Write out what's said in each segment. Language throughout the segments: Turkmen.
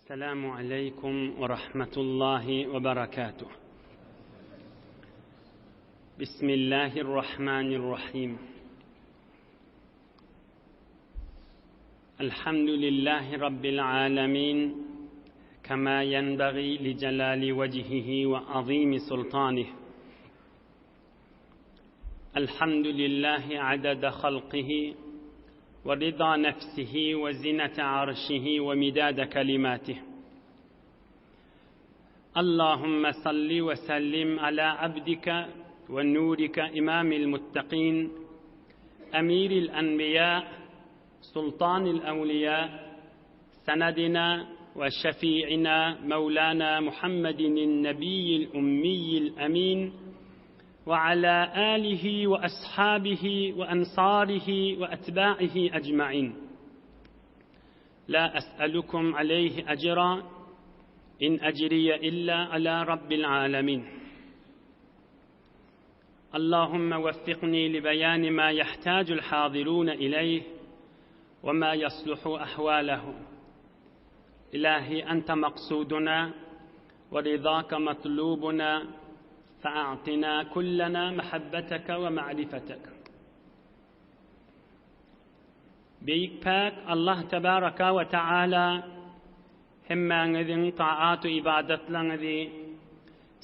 Esselamu aleýkum we rahmetullahi we berekatuh. Bismillahirrahmanirrahim. Elhamdülillahi Rabbil alemin. Kema yenbagi li celali vecihihi ve azimi sultanih. Elhamdülillahi adada halqihi ve rida nefsihi ve zinete arşihi ve midade kelimatih. Allahümme salli ve sellim ala abdike ve nurike imamil muttaqin, emiril enbiya, sultanil evliya, senedina ve şefi'ina Mevlana Muhammedin nebiyyil ummiyil emin ve ala alihi ve ashabihi ve ensarihi ve etba'ihi ecmain. La es'elukum aleyhi ecra in ecriye illa ala rabbil alemin. اللهم وفقني لبيان ما يحتاج الحاضرون إليه وما يصلح أحوالهم إلهي أنت مقصودنا ورضاك مطلوبنا فأعطنا كلنا محبتك ومعرفتك Beýik Päk Allah Tebaraka we Teala hemmäňiziň taat-u ybadatlaryňyzy,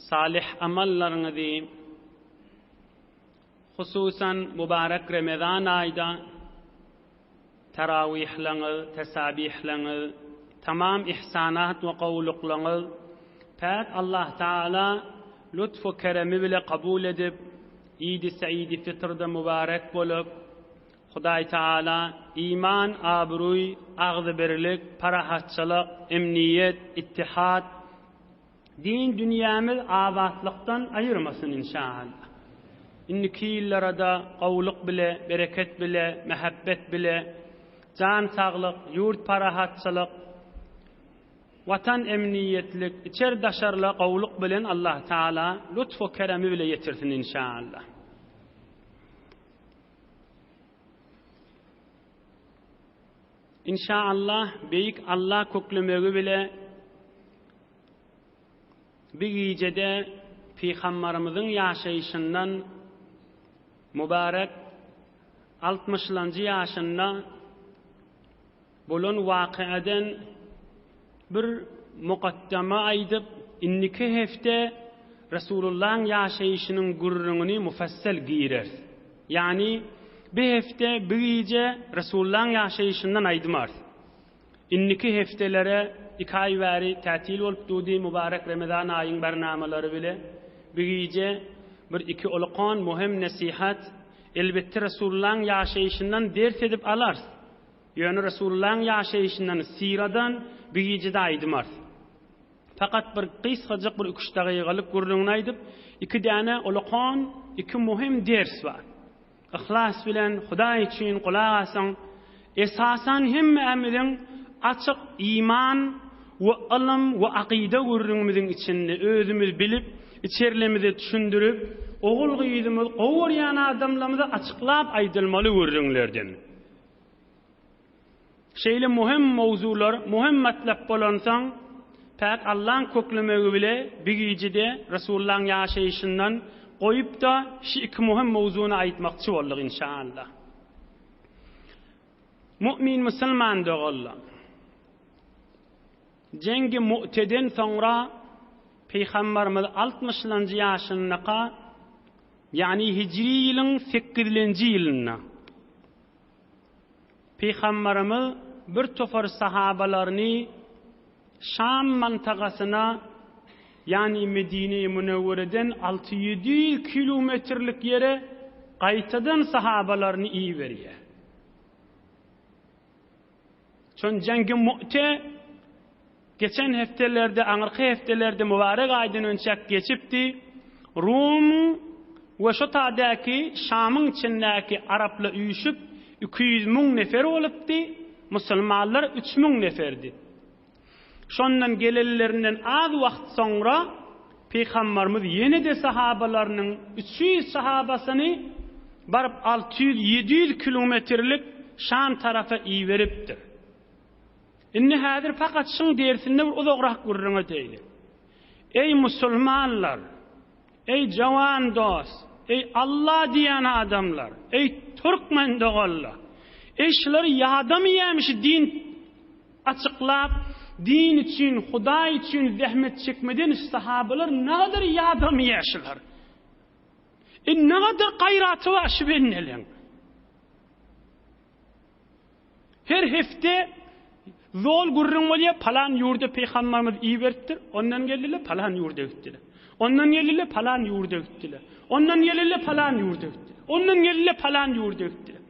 salyh amallaryňyzy, hususan mübarek Remezan aýda terawihlaryňyz, tesabihlaryňyz, tamam ihsanat we gowulyklaryňyz Päk Allah Teala lutf-u keremi bile kabul edip, Idi Seidi Fitrde mübarek bolup, Hudaý Tagala iman, abraý, agzybirlik, parahatçylyk, emniýet, ittihat, din dünýämiz abatlykdan aýyrmasyn inşaallah. Indiki ýyllarada gowulyk bile, bereket bile, mähebbet bile, jan saglyk, ýurt parahatçylyk, Watan emniýetlik, içer daşarla gowulyk bilen Allah Tagala lutf we keremi bile ýetirsin inşaallah. Inşaallah Beýik Allah köklemegi bile bir gijede Pygambarymyzyň ýaşaýşyndan mübarek altmyşlanjy ýaşynda Bolan wakyadan bir mukaddama aýdyp, indiki hepde Resulullahyň ýaşaýşynyň gürrüňini mufassal gireris. Ýagny, bir hepde, bir gije Resulullahyň ýaşaýşyndan aýdmarys. Indiki hepdelere iki aý bäri tätil bolup durdy, mübarek Remezan aýyň barnamalary bile bir gije bir iki ulkan möhüm nesihat, elbetde Resulullahyň ýaşaýşyndan ders edip alarys. Ýöne Resulullahyň ýaşaýşyndan, syradan bir gijede aýdymarys. Fakat bir gysgajyk bir iki-üç dagygalyk gürrüňini aýdyp, iki däne ulakan, iki möhüm ders bar. Yhlas bilen Hudaý üçin gulak asyň. Esasan hemmämiziň açyk iman we ylym we akyda gürrüňimiziň içinde özümiz bilip, içerlemize düşündirip, ogul-gyzymyz gowy görýän adamlarymyza açyklap aýdylmaly gürrüňlerden. Şeýle möhüm mowzular, möhüm matlap bolansoň, Päk Allaň köklemegi bile bir gijede Resulullaň ýaşaýşyndan goýup-da şi iki möhüm mowzuny aýtmakçy bolduk inşaallah. Mu'min musulman doganlar! Jengi Mu'teden soňra Pygambarymyz altmyşlanjy ýaşyndaka, ýagny hijri ýylyň sekizlenji ýylynda, Pygambarymyz bir topar sahabalaryny Şam mantagasyna, ýagny Medine-i Münewwereden 600-700 kilometrlik ýere gaýtadan sahabalaryny iberýär. Şon jeňgi Mu'te geçen hepdelerde, aňyrky hepdelerde mübarek aýdan önçäk geçipdi. Rumyň we şo tadäki Şamyň içindäki araplar üýşüp 200 müň nefer bolupdy, musulmanlar 3000 neferdi. Şondan gelenlerinden az wagt soňra Pygambarymyz ýene-de sahabalarynyň 300 sahabasyny baryp 600-700 kilometrlik Şam tarapa iberipdir. Indi häzir fakat şyň dersinde bir uzagrak gürrüň edeýli. Eý musulmanlar! Eý jawan dost! Eý Alla diýýän adamlar! Eý türkmen doganlar! Eý şular ýadamaýamy şu din açyklap, din üçin, Hudaý üçin zähmet çekmeden şu sahabalar nagadar ýadamaýa şular? E nagadar gaýraty bar şu bendeleň? Her hepde zol gürrüň bolýar, palan ýurda pygambarymyz iberipdir, ondan geldiler, palan ýurda gitdiler. Ondan geldiler, palan ýurda gitdiler. Ondan geldiler, palan ýurda gitdiler. Ondan geldiler, palan ýurda gitdiler.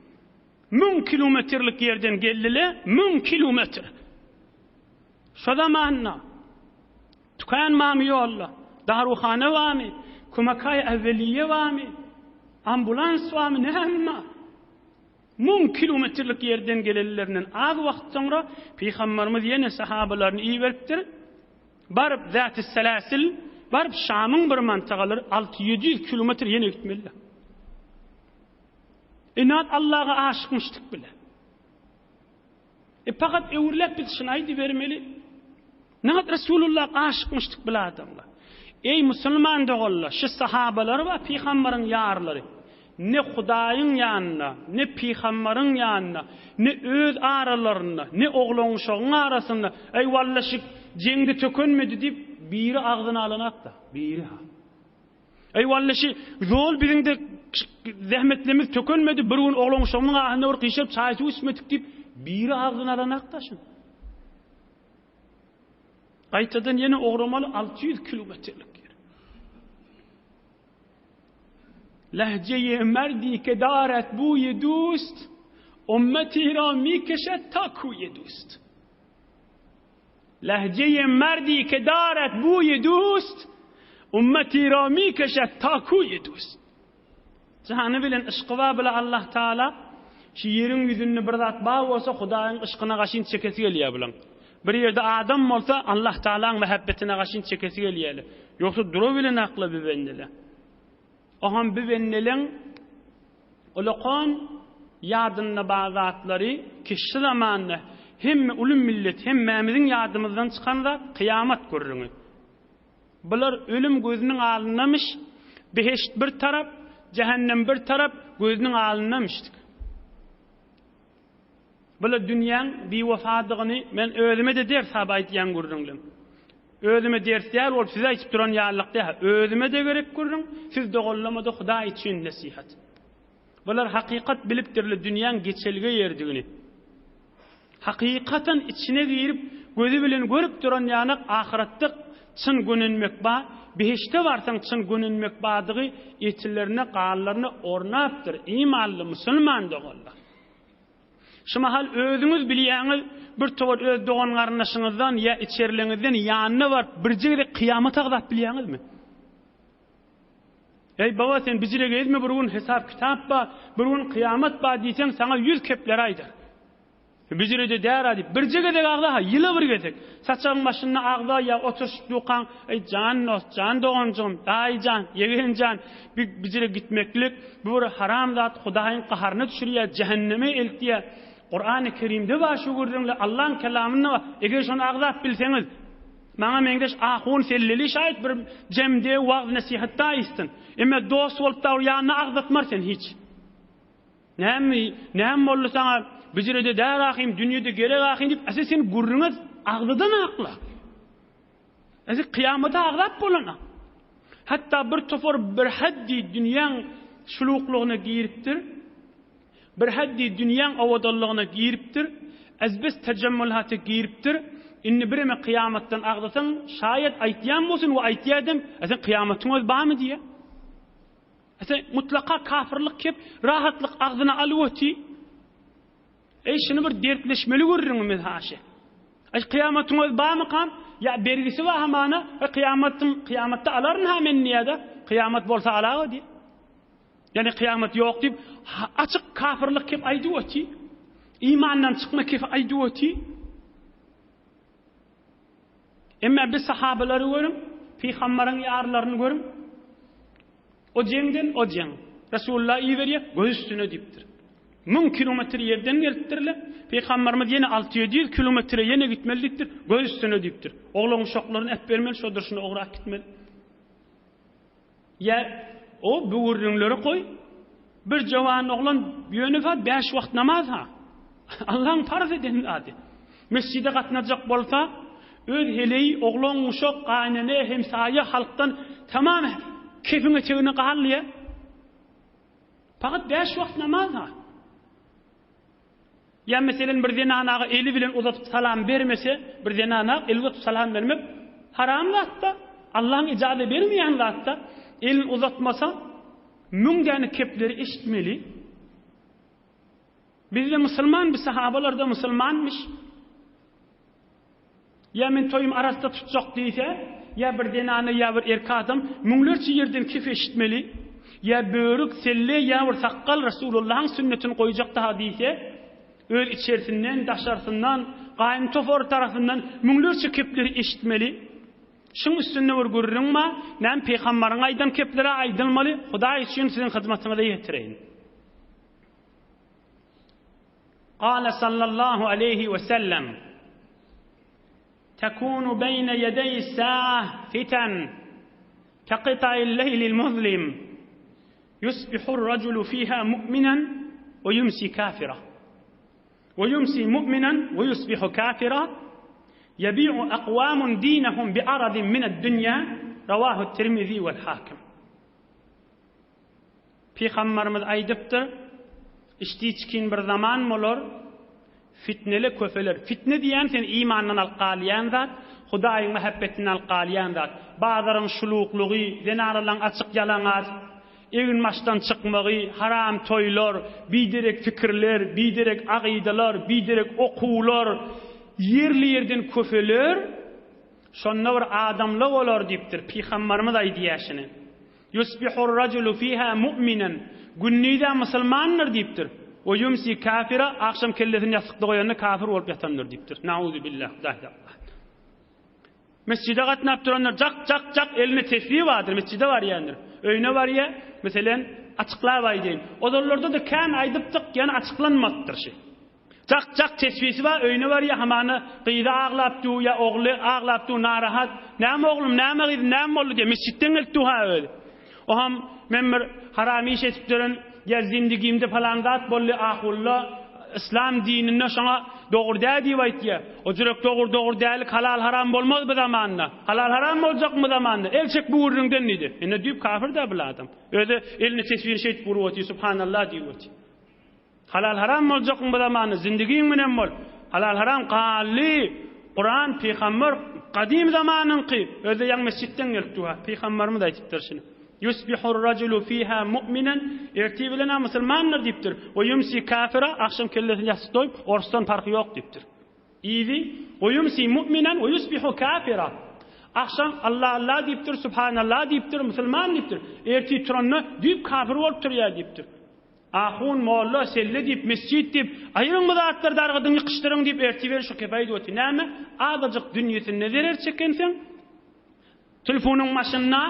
Müň kilometrlik ýerden geldiler, müň kilometr. Şo zamanda tükan barmy ýolda, daruhana barmy, kömekaý äwweliýe barmy, ambulans barmy, näme bar? Müň kilometrlik ýerden gelenlerinden az wagt soňra Pygamberimiz ýene sahabalaryny iberipdir. Baryp Zäti-Seläsil, baryp Şamyň bir mantagalary alty-ýedi ýüz kilometr ýene gitmeliler. Inat Allaha aşykmyşdyk bile. E pakat öwrüläp biz şuny aýdybermeli. Näet Resulullah aşykmyşdyk bile adamlar. Eý musulman doganlar, şu sahabalar we pygambaryň ýarlary ne Hudaýyň ýanynda, ne pygambaryň ýanynda, ne öz aralarynda, ne oglan-uşagyň arasynda, eý walla şu jeňde tökenmedi diýip biri agzyna alanakda, biri ha. Eý walla şi zol biziňde zähmetlerimiz tökenmedi, bir gün oglan-uşagymyň ahynda bir gyşaryp çaý-suw içmedik diýip, biri agzyna alanakda şuny. Gaýtadan ýene ugramaly 600 kilometrlik ýer. Lehjeyi merdi ke daret buyi dust, ummeti ra mikeşet ta kuyi dust. Lehjeyi merdi ke daret buyi dust, ummeti ra mikeşet ta kuyi dust. Jany bilen yşky bar bile Allah Taala şu ýeriň ýüzünde bir zat bar bolsa Hudaýyň yşkyna gaşyn çekesi gelýär bulaň. Bir ýerde adam bolsa Allah Taalaň mähebbetine gaşyn çekesi gelýär. Ýogsa dura bilen akla bi bendele. Oham bi bendeleň ulakan ýadynda bar zatlary ki şu zamanda hemme uly millet hemmämiziň ýadymyzdan çykan zat kyýamat gürrüňi. Bular ölüm gözüniň alnyndamyş, behişt bir tarap, jähennem bir tarap, gözüniň alnyndamyşdyk. Bular dünýäň biwepadygyny men özüme-de ders hap aýtýan gürrüňlem. Özüme ders däl bolup size aýtyp duran ýalylyk däl. Özüme-de gerek gürrüň, siz doganlama-da Hudaý üçin nesihat. Bular hakykat bilipdirler dünýäň geçelge ýerdigini. Hakykatan içine girip, gözi bilen görüp duran ýanak ahyretde çyn gönenmek ba, behişde barsaň çyn gönenmek badygy etlerine, ganlaryna ornapdyr, imanly musulman doganlar. Şu mahal özüňiz bilýäňiz, bir towar öz dogan-garyndaşyňyzdan ýa içerileňizden ýanyna baryp birje gezek kyýamat agzap bilýäňizmi? Eý baba sen bijire gezme bir gün hesap kitap ba, bir gün kyýamat ba diýseň saňa ýüz kepler aýdar. Bijirede dära diýip birje gezek agza ha ýyla bir gezek. Saçagyň başynda agza ýa oturyşyp dukaň eý jan dost jan doganjygym daýy jan ýegen jan bi bijire gitmeklik bu bir haram zat hudaýyň gaharyna düşürýär jähenneme eltýär. Kurany kerimde bar şu gürrüňler Allaň kelamynda bar eger şony agzap bilseňiz Maňa meňzeş ahun selleli şaýat bir jemde wagyz-nesihatda aýtsyn. Emma dost bolup da ýanyna agzatmar sen hiç. Näme, näme boldy saňa? Bijirede däl ahym, dünýede gerek ahym diýip, äse sen gürrüňe agzadan akla. Äse kyýamata agzap bolana. Hatda bir topar bir haddi dünýäň şuluklygyna giripdir. Bir haddi dünýäň owadanlygyna giripdir, ezbes tejemmulhata giripdir, indi bireme kyýamatdan agzasaň, şaýat aýtýan bolsun we aýtýadam, a sen kyýamatyň özi barmy diýýär. A sen mutlaka kafirlik kep, rahatlyk agzyna alyp oty. Eý şuny bir dertleşmeli gürrüňimiz haşy. Aý kyýamatyň özi barmykam? Ýa bergisi bar hamana, e kyýamatyň kyýamatda alaryn ha men diýýär-de, kyýamat bolsa alaga diýýär. Ýagny kyýamat ýok diýip, açyk kafirlik kep aýdyp oty. Imandan çykma kefi aýdyp oty. Emma biz sahabalary görüň, pygambaryň ýarlaryny görüň. O jeňden o jeň. Resulullah iberýär, göz üstüne diýipdir. 1000 kilometr ýerden gelipdirler. Pygamberimiz ýene 6-700 kilometre ýene gitmeli diýipdir. Göz üstüne diýipdir. Oglan uşaklaryny äpbermeli, şo durşuna ograp gitmeli. Ýa o bu gürrüňleri goý. Bir jowan oglan ýöne fa bäş wagt namaz ha. Allaň farz eden zady. Mesjide gatnajak bolsa, öz heleý, oglan, uşak, gaýynene, hemsaýa halkdan tamam kefiň etegine gal diýýär. Fakat bäş wagt namaz ha. Ýa meselen bir zenanaga eli bilen uzatyp salam bermese, bir zenana el uzatyp salam bermek haram zatda, Allaň ijaza bermeýän zatda, elini uzatmasa müň däne kepleri eşitmeli. Bizde musulman, bu sahabalarda musulmanmyş. Ýa men toýumy arassa tutjak diýse, ýa bir zenana, ýa bir erkek adam müňlerçe ýerden kef eşitmeli, ýa börük, selle, ýa bir sakgal Resulullahyň sünnetini goýjak daha diýse, öz içersinden, daşarsyndan, gaýyn topary tarapyndan müňlerçe kepleri eşitmeli. Şuň üstünde bir gürrüň bar, näme pygambaryň aýdan kepleri aýdylmaly, Hudaý üçin siziň hyzmatyňyza ýetireýin. Gale sallallahu aleýhi we sellem, Tekunu beýne ýedeýis saah fiten, keqita'il leýlil muzlim, ýusbihur rajulu fiha mu'minen we ýumsi kafira. We ýumsi mu'minen we ýusbihu kafira, ýebi'u akwamun dinehum bi'aradin mined dünýä, Rawahu Tirmizi wel Hakim. Pygambarymyz aýdypdyr, Içdi-içgin bir zaman bolar, fitneli köpeler. Fitne diýýän seni imandan alyp galýan zat, Hudaýyň mähebbetinden alyp galýan zat. Bazaryň şuluklygy, zenanalaň açyk-ýalaňaç, egin-başdan çykmagy, haram toýlar, biderek pikirler, biderek agydalar, biderek okuwlar, ýerli-ýerden köpeler, şonda bir adamla bolar diýipdir. Pygambarymyz aýdýar şuny. Ýusbihur rajulu fiha mu'minen, Gündizä musulmandyr diýipdir. We ýumsi kafira, agşam kellesini ýassykda goýanda kafir bolup ýatandyr diýipdir. Nauzubillah, Hudaý saklasyn. Mesjide gatnap duranlar jak jak jak elinde tesbih bardyr, mesjide barýandyr. Öýüne barýar, meselem, açyklap aýdaýyn. Ozallarda-da kän aýdypdyk, ýöne açyklanmadypdyr şi. Jak jak tesbisi bar öýüne barýa hamana gyzy aglap dur ýa ogly aglap dur narahat näme oglum näme gyzym näme boldy diýä mesjitden gelip dur ha özi oham men bir haram iş edip duran ýa zindigimde palan zat boldy ahulla yslam dininde şoňa dogry däl diýip aýtýa o jürek dogry dogry dälik halal haram bolmaz bu zamanda halal haram boljakmy bu zamanda el çek bu gürrüňden diýdi ine düýp kafir da bul adam özi elini tesbini şeýdip urup otyr subhanallah diýip otyr Halal haram boljakmy bu zamanda zindigiň bilen bol. Halal haram galdy. Kuran pygamber gadym zamanyňky. Özde ýaňy mesjitden gelip dur. Pygamberimiz aýdypdyr şuny. Yusbihur rajulu fiha mu'minen ertir bilen ha musulmandyr diýipdir. We yumsi kafira agşam kellesini ýassyk doýup orsdan parhy ýok diýipdir. Yzy we yumsi mu'minen we yusbihu kafira. Agşam Allah Allah diýipdir, subhanallah diýipdir, musulman diýipdir. Ertir turanda düýp kafir bolup turýar diýipdir. Ahun, molla, selle diýip, mesjit diýip, aýryň bu zatlary dargadyň, ýykyşdyryň diýip, ertir beri şu kepe aýdyp otyr. Näme? Azajyk dünýesinde zerer çekenseň, telefonyň başynda,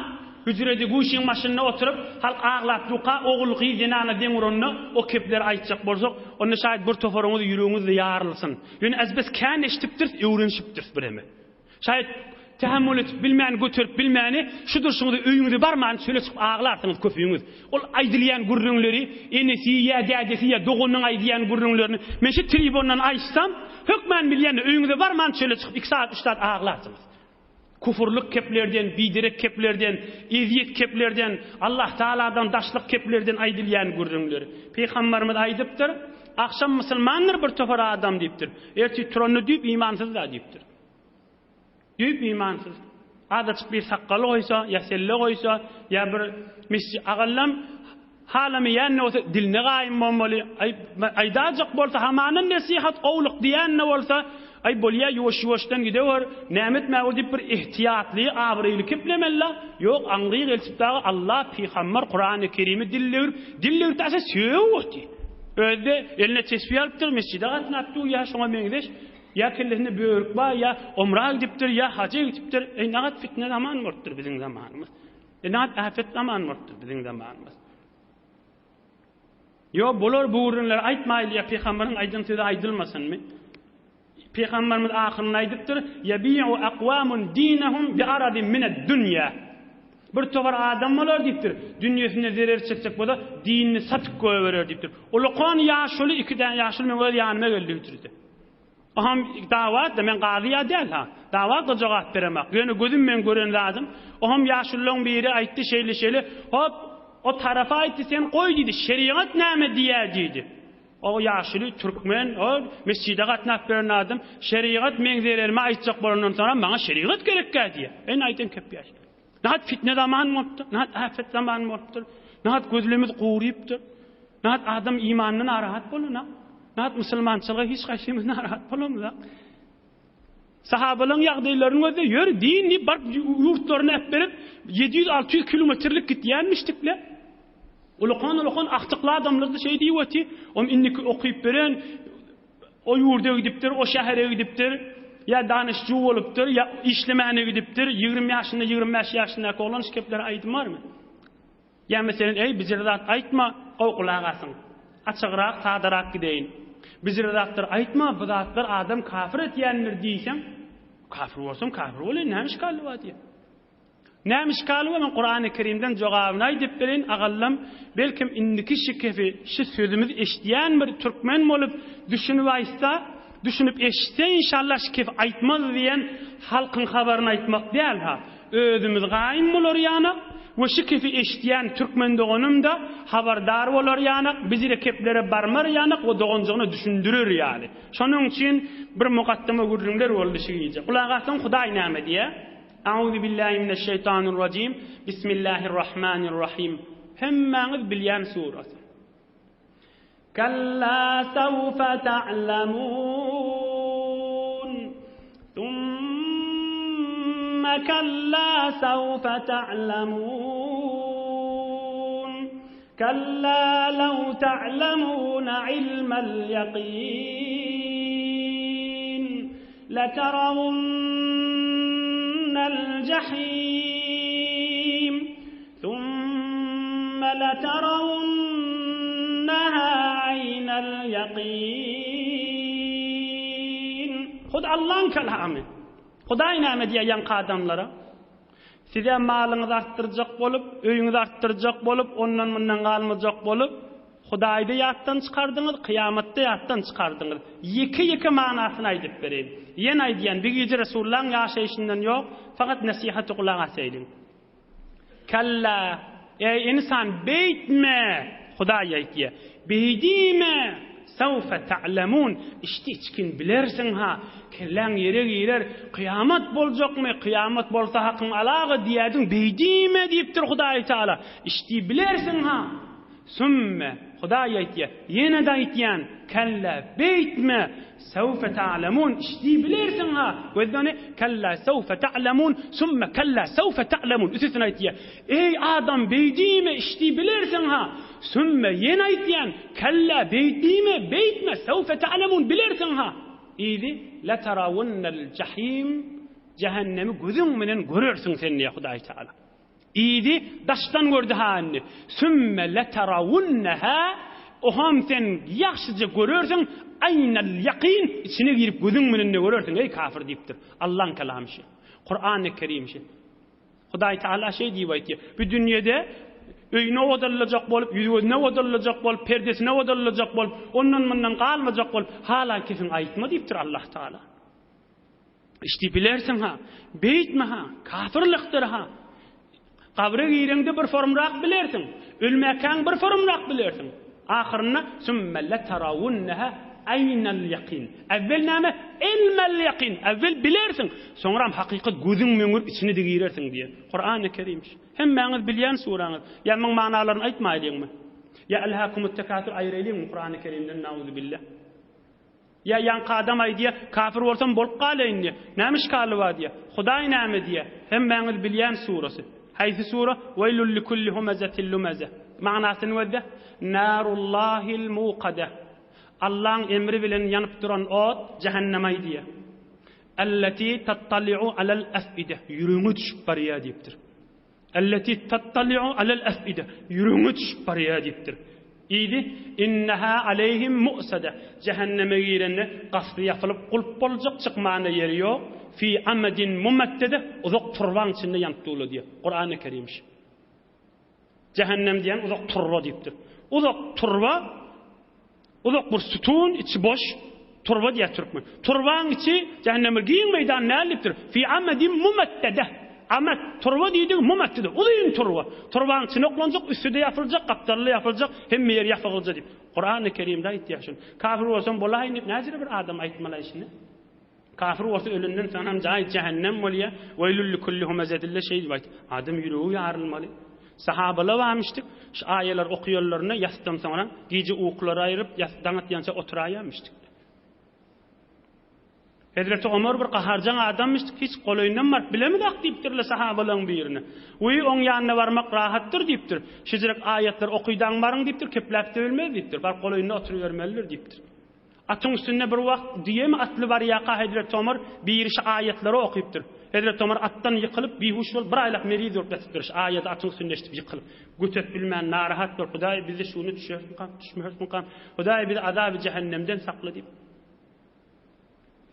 hüjrede guşyň başynda oturyp, halk aglap durka, ogul, gyz, zenana deň uranda, o kepleri aýtjak bolsak, onda şaýat bir toparyňyz ýüregiňiz-de ýarylsyn. Ýöne azbes kän eşidipdiris, öwrenişipdiris bireme. Şaýat tähemmül edip bilmän, göterip bilmäni, şu durşuňyza öýüňize barman çöle çykyp aglarsyňyz köpüňiz. Ol aýdylýan gürrüňleri enesi ýa dädesi ýa doganynyň aýdýan gürrüňlerini men şu tribundan aýtsam, hökmän bilýän öýüňize barman çöle çykyp iki sagat, üç sagat aglarsyňyz. Kufurlyk keplerden, biderek keplerden, ezýet keplerden, Allah Tagaladan daşlyk keplerden aýdylýan gürrüňleri. Pygambarymyz aýdypdyr, Agşam musulmandyr bir topar adam diýipdir. Ertir turanda düýp imansyz-da diýipdir. Düýp imansyz. Azajyk bir sakgal goýsa, ýa selle goýsa, ýa bir mesji agallam halamaýan bolsa diline gaýym bolmaly. Aý, aýdajak bolsa hamana nesihat gowluk diýen-de bolsa, aý bolýa ýuwaş-ýuwaşdan gidewer, näme etmäge diýip bir ihtiýatly, abraýly keplemeli-la. Ýok, aňryk eltip dagy Allah, pygamber, Kurany Kerimi dillegrip, dillegrip daşa sögüp otyr. Özi-de eline tesbih alypdyr, mesjide gatnap dur ýa şoňa meňzeş. Ýa kellesinde börük bar, ýa omra gidipdir, ýa haja gidipdir. Eý, nagat fitne zaman bolupdyr biziň zamanymyz. Eý, nagat äpet zaman bolupdyr biziň zamanymyz. Ýo, bolar bu gürrüňleri aýtmaýly ýa pygamberiň aýdan sözi aýdylmasynmy? Pygamberimiz ahyrynda aýdypdyr, Ýebi'u akwamun dinehum bi aradin mined-dünýä. Bir topar adam bolar diýipdir, dünýesinde zerer çekjek bolsa, dinini satyp goýberer diýipdir. Ulakan ýaşuly, iki däne ýaşuly meň öz ýanyma geldi diýipdir. Oham dawa-da, men gazy-ýa däl ha. Dawa-da jogap beremak. Ýöne gözüm meň gören zadym. Oham ýaşululaň biri aýtdy şeýle-şeýle. Hop, o tarapa aýtdy, sen goý diýdi, şerigat näme diýýär diýdi. O ýaşuly türkmen, o mesjide gatnap ýören adam, şerigat meň zererime aýtjak bolandan soňra maňa şerigat gerekkä diýýär. Ene aýdan kep ýaş. Nahat fitne zaman bolupdyr, nahat äpet zaman bolupdyr, nahat gözlerimiz gurypdyr, nahat adam imanyndan narahat bolana, nahat musulmançylyga hiç haýsymyz narahat bolamyzak. Sahabalaryň ýagdaýlaryny gözle, ýör din diýip baryp ýurtlaryny äpberip 700-600 kilometrlik gitýänmişdikle. Ulakan-ulakan agtykly adamlar-da şeý diýip oty, om indiki okyp beren o ýurda gidipdir, o şähere gidipdir, ýa danyşju bolupdyr, ýa işlemäne gidipdir, 20 ýaşynda, 25 ýaşyndaky oglan şu kepleri aýdmarmy? Ýa meselen, eý, bijir zat aýtma, gowy gulak asyň. Açygrak, sadarak gideýin. Bijir zatlar aýtma, bu zatlar adam kafir etýändir diýseň, kafir bolsam kafir bolaýyn, näme işgali bar diýýär. Näme işgali bar, men Kurany Kerimden jogabyny aýdyp bereýin, agallam, belkem indiki şikefi, şu sözümizi eşidýän bir türkmen bolup, düşünip aýtsa, düşünip eşitse inşallah şikefi aýtmaz diýen halkyň habaryny aýtmak däl ha. Özümiz gaýym bolar ýanak we şu kefi eşidýän türkmen doganym-da habardar bolar ýanak, bizire keplere barmar ýanak we doganjygyna düşündirer ýaly. Şonuň üçin bir mugaddama gürrüňler boldy şu gije. Gulak asyň Hudaý näme diýýär? Auzu billahi mineşşeýtanirrajim. Bismillahirrahmanirrahim. Hemmäňiz bilýän surasy. Kalla sawfa ta'lamun. Thumma kalla sawfa ta'lamun. Kalla law ta'lamuna ilmal yaqin. Letarawunnal jahim. Thumma letarawunnaha aynal yaqin. Hut Allaň kelamy. Hudaý näme diýýär ýaňky adamlara? Size malyňyzy artdyrjak bolup, öýüňizi artdyrjak bolup, ondan-mundan galmajak bolup, Hudaýda ýatdan çykardyňyz, kyýamatda ýatdan çykardyňyz. Ýeke-ýeke manysyny aýdyp bereýin. Ýene aýdýan, bir gije Resulullahyň ýaşaýşyndan ýok, fakat nesihaty gulak asaýlyň. Kalla, eý ynsan, beýtme! Hudaý aýtýar. Beý diýme! Sawfa ta'lemun, içdi içgin bilersiň-ha, kelläň ýere girer, kyýamat boljakmy, kyýamat bolsa hakyň alaga diýerdiň, beý diýme diýipdir Hudaý Taala. Içdi bilersiň-ha. Sümme, Hudaý aýtýar, ýene-de aýtýan, Kellä, beýtme, sewfe ta'lemun, içdi bilersiň-ha, gözle ony, Kellä, sewfe ta'lemun, sümme kellä, sewfe ta'lemun, üstesine aýtýar, Eý, adam, beý diýme, içdi bilersiň-ha, sümme, ýene aýtýan, Kellä, beý diýme, beýtme, sewfe ta'lemun, bilersiň-ha. Yzy, Leterawunnel jahim, jähennemi gözüň bilen görersiň sen diýýär Hudaý Tagala. Yzy daşdan gördi ha indi. Sümme leterawunneha, oham sen ýagşyja görersiň, aýnal ýakyn, içine girip gözüň bilen de görersiň, eý kafir diýipdir. Allaň kelamy şi. Kurany Kerim şi. Hudaý Taala şeý diýip aýtýar. Bu dünýede öýüne odallajak bolup, ýüz-gözüne odallajak bolup, perdesine odallajak bolup, ondan-mundan galmajak bolup, hala kesiň aýtma diýipdir Allah Taala. Işdi bilersiň ha, beýtme ha, kafirlikdir ha. Gabra gireňde bir formrak bilersiň, ölmäkäň bir formrak bilersiň. Ahyrynda sümme letarawunneha aýnal ýakyn. Äwwel näme? Ilmel ýakyn. Äwwel bilersiň, soňram hakykat gözüň möňürip içine-de girersiň diýen. Kurany Kerim. Hemmäňiz bilýän suraňyz. Ýa muň manalaryny aýtmaýlyňmy? Ýa elhakumut tekasür aýyraýlyňmy Kurany Kerimden nauzubillah. Ýa ýaňky adam aýdýa, kafir bolsam bolup galaýyn diýä. Näme işgali bar diýä. Hudaý näme diýä. Hemmäňiz bilýän surasy. Haýsy sura? Weýlül likulli humezetil lumeze. Manysyny gözle. Narullahil muqade. Allaň emri bilen ýanyp duran ot jähennem aýdýa. Elleti tattali'u alel afide. Ýüregiňe düşüp barýa diýipdir. Elleti tattali'u alel afide. Ýüregiňe düşüp barýa diýipdir. Yzy, Inneha aleýhim mu'sada, Jähenneme girende gapysy ýapylyp gulp boljak, çykmana ýeri ýok, fi amedin mumaddede, uzak turbaň içinde ýanyp durlar diýýär. Kurany Kerim şu. Jähennem diýen uzak turba diýipdir. Uzak turba, uzak bir sütun, içi boş turba diýýär türkmen. Turbaň içi jähennem bir giň meýdan däl diýipdir. Fi amedin mumaddede. Amed, turba diýdigi mumaddede, uzyn turba. Turbaň içine oklanjak, üsti-de ýapyljak, gapdaly-da ýapyljak, hemme ýeri ýapygylja diýip. Kurany Kerimde aýtýar şuny. Kafir bolsaň bolaýyn diýip näjere bir adam aýtmalaý şuny. Kafir bolsa ölenden soň hem jaýy jähennem bolýar. Weýlül likulli humezetille şeý diýip aýt. Adam ýüregi ýarylmaly. Sahabalar barmyşdyk, şu aýalary okaýanlarynda ýasdan soňra gije ukulary aýryp, ýas daň atýança oturaýarmyşdyk. Hezreti Omar bir gaharjaň adammyşdyk, hiç golaýyndan baryp bilemizok diýipdirler sahabalaryň birine. Wiý, oň ýanyna barmak rahatdyr diýipdir. Şeýjirek aýatlary okydaň baryň diýipdir, kepläp-de bilmez diýipdir. Baryp golaýynda oturybermelidir diýipdir. Atyň üstünde bir wagt düýemi atly barýarka Hezreti Omar biri şu aýatlary okypdyr. Hezreti Omar atdan ýykylyp, bihuş bolup, bir aýlap meriz bolup ýatypdyr. Şu aýady atyň üstünde eşidip ýykylyp, göterip bilmän narahat bolup, Hudaý bizi şuna düşerismikam, düşmerismikam? Hudaý bizi azaby jähennemden sakla diýip.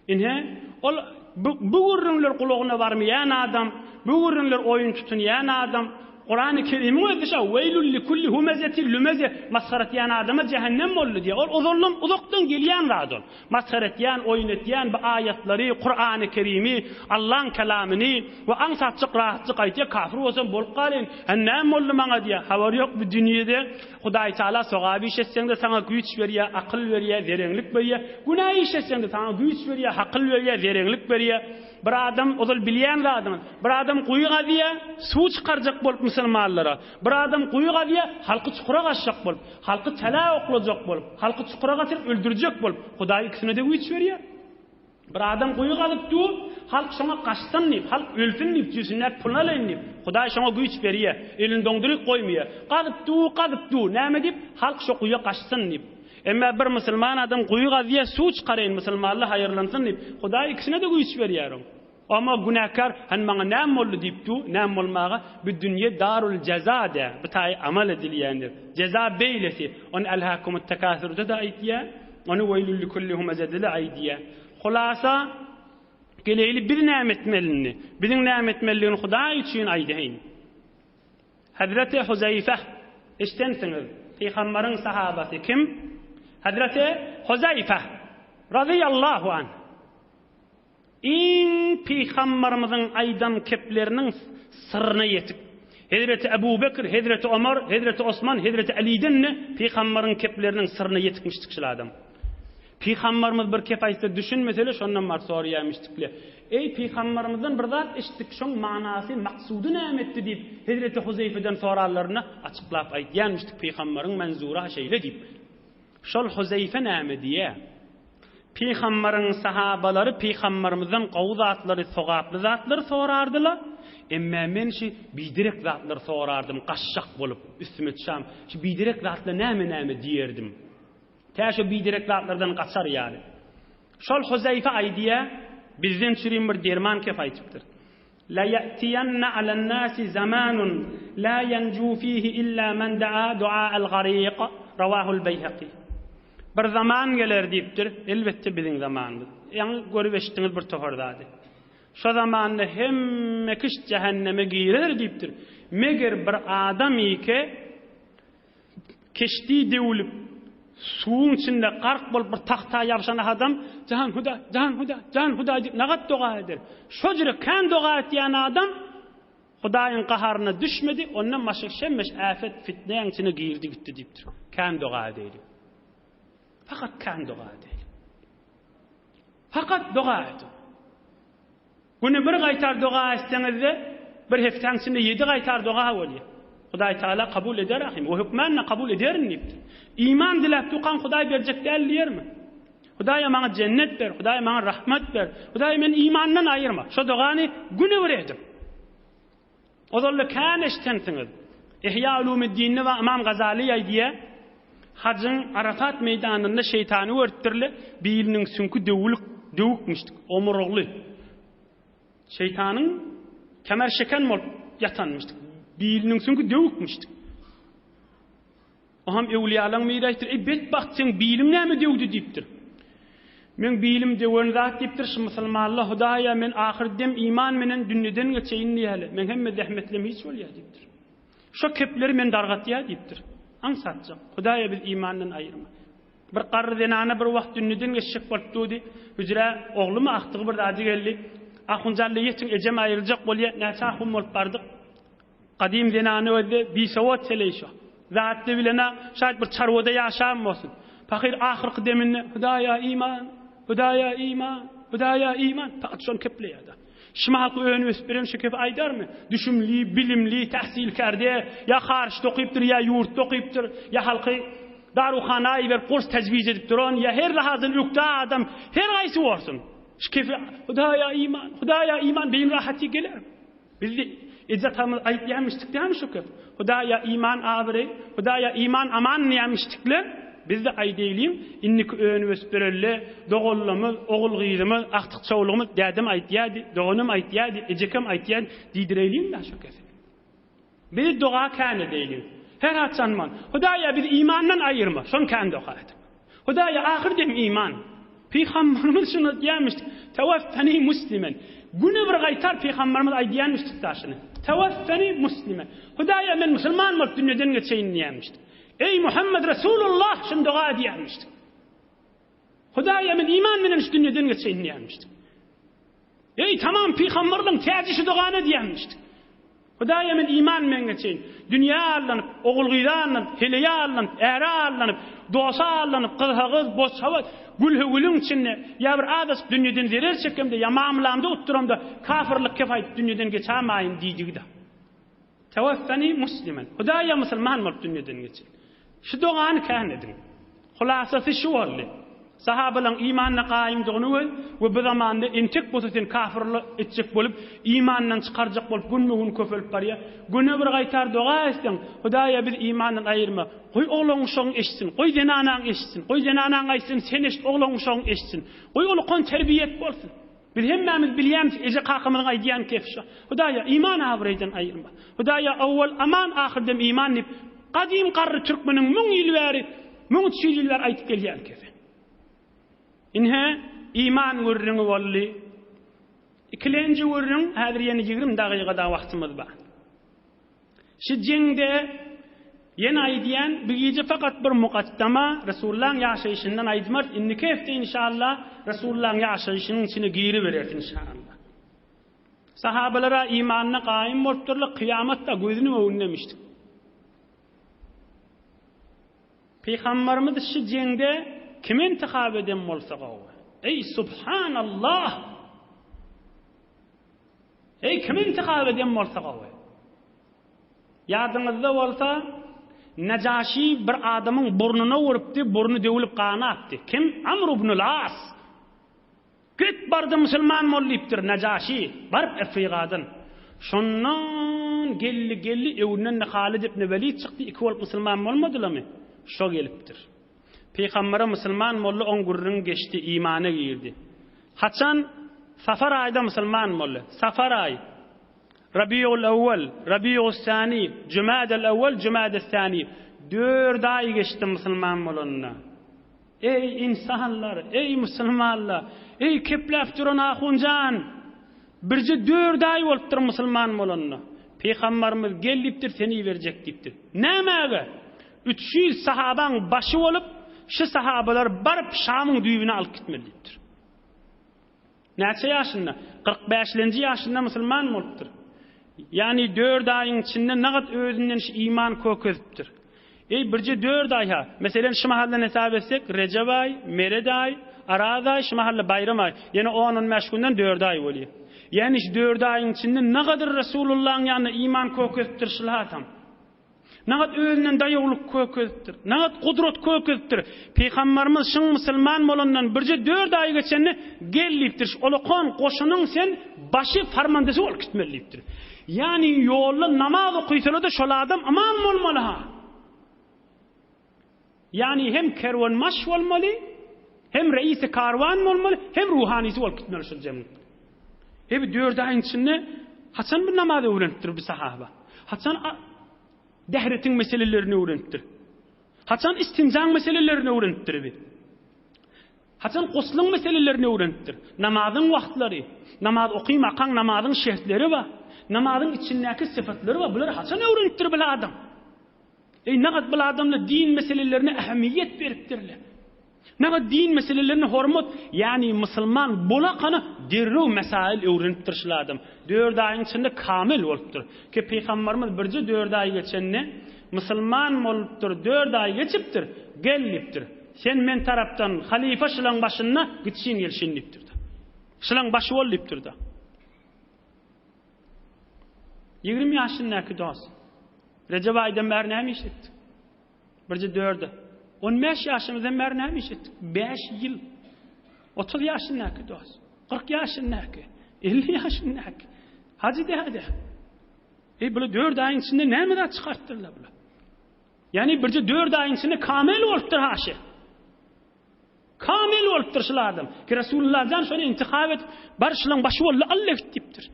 Ine, ol bu, bu gürrüňler gulagyna barmaýan adam, bu gürrüňler oýun tutunýan adam, Kurany Kerimiň özi şa weýlül likulli humezetin lümeze masgara etýän adama jähennem boldy diýýär. Ol ozaldan uzakdan gelýän zat ol. Masgara etýän, oýun etýän bu aýatlary, Kurany Kerimi, Allaň kelamyny we aňsatjyk rahatjyk aýtýar, kafir bolsam bolup galaýyn. Hä näme boldy maňa diýýär. Habary ýok bu dünýede Hudaý Taala sogap iş etseňde saňa güýç berýär, akyl berýär, zereňlik berýär. Günä iş etseňde saňa güýç berýär, akyl berýär, zereňlik berýär. Bir adam ozal bilýän zadyňyz, bir adam guýy gazýar, suw çykarjak bolup musulmanlara. Bir adam guýy gazýar, halky çukura gaçjak bolup, halky tälä oklajak bolup, halky çukura gaçyryp öldürjek bolup. Hudaý ikisine-de güýç berýär. Bir adam guýy gazyp dur, halk şoňa gaçsyn diýip, halk ölsün diýip, jüýsündäki puluny alaýyn diýip, Hudaý şoňa güýç berýär, elini doňduryp goýmaýar. Gazyp dur, gazyp dur, näme diýip, halk şo guýa gaçsyn diýip. Emma bir musulman adam guýy gazýar, suw çykaraýyn, musulmanlar haýyrlansyn diýip, Hudaý ikisine-de güýç berýär oň. Amma günäkär, hany maňa näme boldy diýip dur, näme bolmaga, bu dünýe darul jeza dä, bu taýy amal edilýändir. Jeza beýlesi, ony Elhäkumut tekasürde-de aýdýar, ony Weýlül likulli humezede-de aýdýar. Hulasa, geleýli biz näme etmeli indi? Biziň näme etmelidigini Hudaý üçin aýdaýyn. Hezreti Huzeýfe, eşdensiňiz, pygambaryň sahabasy kim? Hezreti Huzeýfe, razyýallahu anh. Iň pygambarymyzyň aýdan kepleriniň syryna ýetip, hezreti Ebu Bekr, hezreti Omar, hezreti Osman, hezreti Aliden-de pygambaryň kepleriniň syryna ýetikmişdik şul adam. Pygambarymyz bir kep aýtsa düşünmesele şondan baryp soraýarmyşdykle. Eý pygambarymyzdan bir zat eşitdik şoň manasy, maksudy nämetdi diýip hezreti Huzeýfeden soranlarynda açyklap aýtýarmyşdyk pygambaryň menzury-ha şeýle diýip. Şol Huzeýfe näme diýýär? Pygambaryň sahabalary pygambarymyzdan gowy zatlary, sogaply zatlary sorardylar. Emmä men şi biderek zatlary sorardym, gaçjak bolup, üstüme çam, şi biderek zatlar näme-näme diýerdim. Tä şo biderek zatlardan gaçar ýaly. Şol Huzeýfe aýdýar, bizden çürim bir derman kep aýtypdyr. La ýa'tiýanna alan-nasi zamanun la ýenju fihi illa men da'a du'a'al gariq. Rawahul Beýhaki. Bir zaman geler diýipdir, elbetde biziň zamanymyz. Ýaňy görüp eşitdiňiz bir topar zady. Şo zamanda hemme kiş jähenneme girer diýipdir. Meger bir adam ike Keşdi döwlüp, suwuň içinde gark bolup bir tagta ýabşan adam Jan Huda, jan Huda, jan Huda diýip nagat doga eder. Şo jüre kän doga etýän adam Hudaýyň gaharyna düşmedi, ondan başga şemmeş äfet, fitnäň içine girdi gitdi diýipdir. Kän doga edeýli. Fakat kän doga edeýli. Fakat doga ediň. Güne bir gaýtar doga etseňizde, bir hepdäň içinde ýedi gaýtar doga bolýar. Hudaý Tagala kabul eder ahym. We hökmände kabul ederin diýipdir. Iman diläp durkaň Hudaý berjek däl diýermi? Hudaýa maňa jennet ber, Hudaý maňa rahmat ber, Hudaý meni imandan aýyrma. Şo dogany güne bir ediň. Ozalda kän eşitensiňiz. Ihýa Ulumiddinde we Ymam Gazaly aýdýar, Hajyň Arafat meýdanynda şeýtany görüpdirler, biliniň süňki döwülip, döwükmişdik, omurugly. Şeýtanyň kemer şeken bolup ýatanmyşdyk, biliniň süňki döwükmişdik. Oham öwlüýalaň biri aýtdyr, Eý, betbagt, seň biliň näme döwdi diýipdir. Meň bilim döwen zat diýipdir, şu musulmanla Hudaýa men ahyr dem iman menen dünýeden geçeýin diýäli, meň hemme zähmetlem hiç bolýa diýipdir. Şo kepleri men dargatýa diýipdir. Aňsatjak. Hudaýa biz imandan aýyrma. Bir garry zenana bir wagt dünýeden geçjek bolup durdy. Hüjrä oglumy agtygy bir zady geldi. Ahunjally ýetiň ejem aýryljak bolýa, näçe ahun bolup bardyk. Gadym zenany özde bisowat heleý şo. Zatly bilen-ä şaýt bir çarwada ýaşan bolsun. Pahyr ahyrky deminde Hudaýa iman, Hudaýa iman, Hudaýa iman, pakat şony kepleýär-de. Şumalky önüp-ösüp beren şu kepi aýdarmy? Düşümli, bilimli, tähsilkärde, ýa haryçda okypdyr, ýa ýurtda okypdyr, ýa halky daruhana iberip kurs tejwiz edip duran, ýa her lahazdan ökde adam, her haýsy bolsun. Şu kepi Hudaýa iman, Hudaýa iman beýin rahaty geler. Biz eje atamyz aýtýarmyşdyk dämi şu köp? Hudaýa iman abyry, Hudaýa iman aman diýýärmişdikler. Biz-de aýdaýlyň, indiki önüp-ösüp berelde doganlarymyz, ogul-gyzymyz, agtyk-çowlugymyz dädem aýtýardy, doganym aýtýardy, ejekem aýtýardy diýdireýliň-dä şu kesi. Biz doga kän edeýliň. Her haçan man, Hudaýa bizi imandan aýyrma, şony kän doga ediň. Hudaýa ahyr dem iman. Pygamberimiz şuny aýdýarmyş, Tewaffeni muslimen. Güne bir gaýtar pygamberimiz aýdýarmyş daşyny. Tewaffeni muslimen. Hudaýa men musulman bolup dünýeden geçeýin diýýärmiş. Eý Muhammed Resulullah şuny doga edýärmiş. Hudaýa men iman bilen şu dünýeden geçeýin diýýärmiş. Eý tamam pygamberliň täji şu dogany edýärmiş. Hudaýa men iman bilen geçeýin. Dünýä allanyp, ogul-gyza allanyp, heleýe allanyp, äre allanyp, dosa allanyp, gyzha-gyz, boçha-boç, gülhe-gülüň içinde, ýa bir azajyk dünýeden zerer çekemde, ýa mamlamda utduramda, kafyrlyk kep aýdyp dünýeden geçämaýyn diýdigi-de. Tewaffeni muslimen. Hudaýa musulman bolup dünýeden geçeýin. Şu dogany kän ediň. Hulasasy şu boldy. Sahabalaň imanda gaýymdygyny göz we bu zamanda entek bolsa seni kafyrla etjek bolup, imandan çykarjak bolup günbe-gün köpelip barýar. Güne bir gaýtar doga etseň, Hudaýa bizi imandan aýyrma. Goý oglan-uşagyň eşitsin, goý zenanaň eşitsin, goý zenanaň aýtsyn, sen eşit, oglan-uşagyň eşitsin. Goý ulukan terbiýet bolsun. Biz hemmämiz bilýämis eje kakamyzyň aýdýan kefi şo. Hudaýa iman abraýdan aýyrma. Hudaýa owwal aman ahyrdem iman diýip gadym garry türkmeniň müň ýyl bäri 1300 ýyl bäri aýdyp gelýän kefi. Ine iman gürrüňi boldy. Ikilenji gürrüň häzir ýene 20 dagyga da wagtymyz bar. Şu jeňde ýene aýdýan, bu gije fakat bir mukaddama, Resulullahyň ýaşaýşyndan aýdmarys, indiki hepde inşallah Resulullahyň ýaşaýşynyň içine giribereris inşallah. Sahabalara imanyna gaýym bolupdyrlar, kyýamat-da gözüniň öňünde emişdik. Pygamberimiz şu jeňde kimi intihap eden bolsa gowy. Eý subhanallah! Eý, kim intihap eden bolsa gowy. Ýadyňyzda bolsa, Nejaşi bir adamyň burnuna urupdy, burny döwlüp ganapdy. Kim? Amr ibnul As. Git barda musulman bol diýipdir Nejaşi, baryp Efrigadan. Şondan geldi, geldi, öwünden-de Halid ibn Welid çykdy, iki bolup musulman bolmadylarmy? Şo gelipdir. Pygambere musulman boldy, oň gürrüňi geçdi, imana girdi. Haçan? Safar aýda musulman boldy. Safar aý. Rabiul awwal, Rabius sani, Jumadal awwal, Jumadas sani. Dört aý geçdi musulman bolanyna. Eý ynsanlar, eý musulmanlar, eý kepläp duran ahunjan! Birje dört aý bolupdyr musulman bolanyna. Pygambarymyz gel diýipdir, seni iberjek diýipdir. Nämäge? 300 sahabaň başy bolup, şu sahabalary baryp Şamyň düýbüne alyp gitmeli diýipdir. Näçe ýaşynda? 45-lenji ýaşynda musulman bolupdyr. Ýagny dört aýyň içinde nagat özünden şu iman kökezipdir. Eý, birje dört aý ha. Meselem, şu mahaldan hesap etsek, Rejep aý, Meret aý, Araz aý, şu mahalla Baýram aý. Ýene on-on bäş günden dört aý bolýar. Ýagny şu dört aýyň içinde nagadyr Resulullahyň ýanynda iman kökezipdir şul adam. Nagat özünden daýawlyk kökezipdir. Nagat gudrat kökezipdir. Pygambarymyz şyň musulman bolandan birje dört aý geçende gel diýipdir. Şu olakan goşunyň sen başy farmandasy bolup gitmeli diýipdir. Ýagny ýolda namaz okysalar-da şol adam ymam bolmaly-ha. Ýagny hem kerwenbaş bolmaly, hem reisi karwan bolmaly, hem ruhanysy bolup gitmeli şol jemgyýet. He bu dört aýyň içinde haçan bu namaz öwrenipdir bu sahaba? Haçan dähretiň meselelerini öwrenipdir? Haçan istinjaň meselelerini öwrenipdir bi? Haçan guslyň meselelerini öwrenipdir? Namazyň wagtlary, namaz okymakaň namazyň şertleri bar, namazyň içindäki sypatlary bar, bulary haçan öwrenipdir bil adam? Eý, nagat bil adamlar din meselelerine ähmiýet beripdirler. Nagat din meselelerine hormat, ýagny musulman bolakana derrew mesail öwrenipdir şul adam. Dört aýyň içinde kamil bolupdyr. Ki pygambarymyz birje dört aý geçende musulman bolupdyr, dört aý geçipdir, gel diýipdir. Sen men tarapdan halyfa şulaň başynda gitşin gelşin diýipdir. Şulaň başy bol diýipdir-de. 20 ýaşyndaky dost. Rejep aýdan bäri näme iş etdik? Birje dörde. 15 ýaşymyzdan bäri näme iş etdik? 5 ýyl. 30 ýaşyndaky dost. 40 ýaşyndaky. 50 ýaşyndaky. Hajy däde. Ey, bular 4 aýyň içinde näme zat çykartdyrlar bular? Ýagny birje 4 aýyň içinde kamil bolupdyr haşy. Kamil bolupdyr şul adam. Ki Resulullah jan şony intihap edip, bar şulaň başy boldy, alla git diýipdir.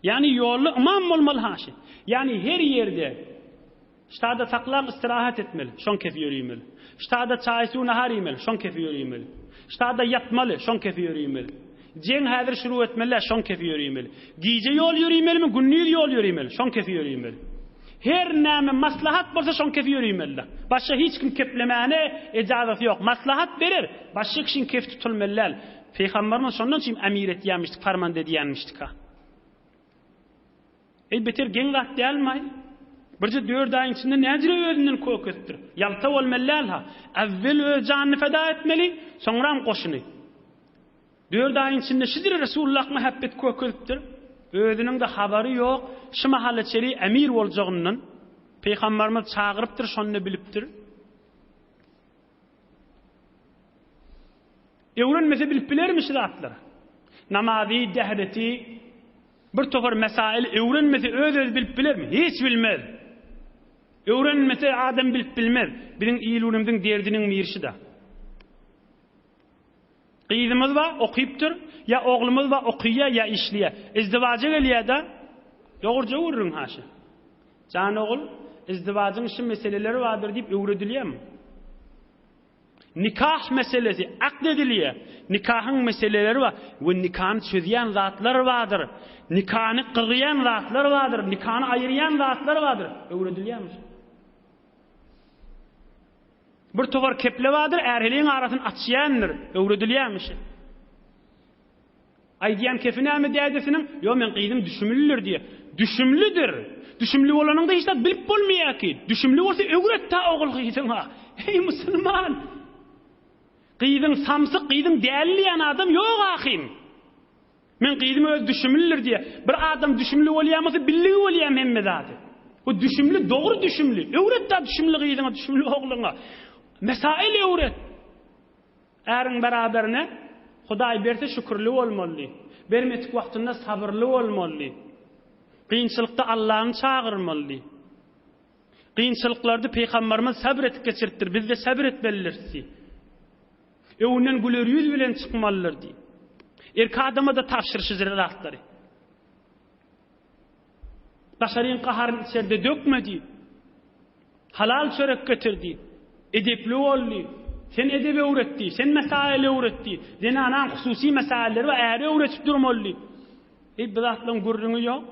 Ýagny ýolly ymam bolmaly haşy. Ýagny her ýerde ştada saklaň istirahat etmeli, şoň kefi ýöriýmeli. Ştada çaý suw nahar iýmeli, şoň kefi ýöriýmeli. Ştada ýatmaly, şoň kefi ýöriýmeli. Jeň häzir şuru etmeli, şoň kefi ýöriýmeli. Gije ýol ýöriýmelimi, gündiz ýol ýöriýmeli, şoň kefi ýöriýmeli. Her näme maslahat bolsa şoň kefi ýöriýmeli. Başga hiç kim keplemäne ejazasy ýok. Maslahat berer, başga kişiň kefi tutulmaly däl. Pygamberimiz şondan üçin emir etýänmişdik, farmanda edýänmişdik-ha. Eý, beter geň zat dälmi-aý? Birje dört aýyň içinde näjire özünden kök ösüpdir. Ýalta bolmaly däl-ha. Äwwel öz janyny feda etmeli, soňram goşuny. Dört aýyň içinde şijire Resulullah mähebbet kök ösüpdir. Özüniň-de habary ýok, şu mahala çeli emir boljagyndan. Pygamberimiz çagyrypdyr, şonda bilipdir. Öwrenmese bilip bilermi şu zatlary? Namazy, dähreti, bir topar mesaili öwrenmese öz-özi bilip bilermi? Hiç bilmez. Öwrenmese adam bilip bilmez. Biziň il-günümiziň derdiniň mirşi-de. Gyzymyz bar, okypdyr, ýa oglumyz bar, okyýar, ýa işleýär. Izdiwaja gelýär-de, dogruja gürrüň haşa. Jan ogul, izdiwajyň şu meseleleri bardyr diýip öwredilýärmi? Nikah meselesi akt edilýär. Nikahyň meseleleri bar we nikany çözýän zatlar bardyr. Nikany gyrýan zatlar bardyr, nikany aýyrýan zatlar bardyr. Öwredilýärmi? Bir topar keple bardyr, är-heleýiň arasyny açýandyr, öwredilýärmiş. Aýdýan kefi näme dädesiniň? Ýo, meň gyzym düşümlidir diýýär. Düşümlidir. Düşümli bolanyňda hiç zat bilip bolmaýar ki. Düşümli bolsa öwret-dä ogul gyzyňa. Eý musulman! Gyzyň samsyk, gyzyň däli diýýän adam ýok ahym. Meň gyzym özi düşümlidir diýýär. Bir adam düşümli bolýan bolsa billigi bolýar hemme zady. Bu düşümli, dogry düşümli. Öwret-dä düşümli gyzyňa, düşümli ogluňa. Mesail öwret. Äriň beraberine Hudaý berse şükürli bolmaly. Bermedik wagtynda sabyrly bolmaly. Kynçylykda Allany çagyrmaly. Kynçylyklarda Pygamberimiz sabr edip geçiripdir, biz-de sabr etmelidiris diýip. Öňünden güler ýüz bilen çykmalydyr diýip. Erkek adama-da tabşyryşy zatlary. Daşaryň gaharyny içerde dökme diýip. Halal çörek getir diýip. Edepli bol diýip. Sen edep öwret diýip. Sen mesail öwret diýip. Zenanaň hususy mesailleri bar, äri öwretip durmaly diýip. Eý, bu zatlaryň gürrüňi ýok.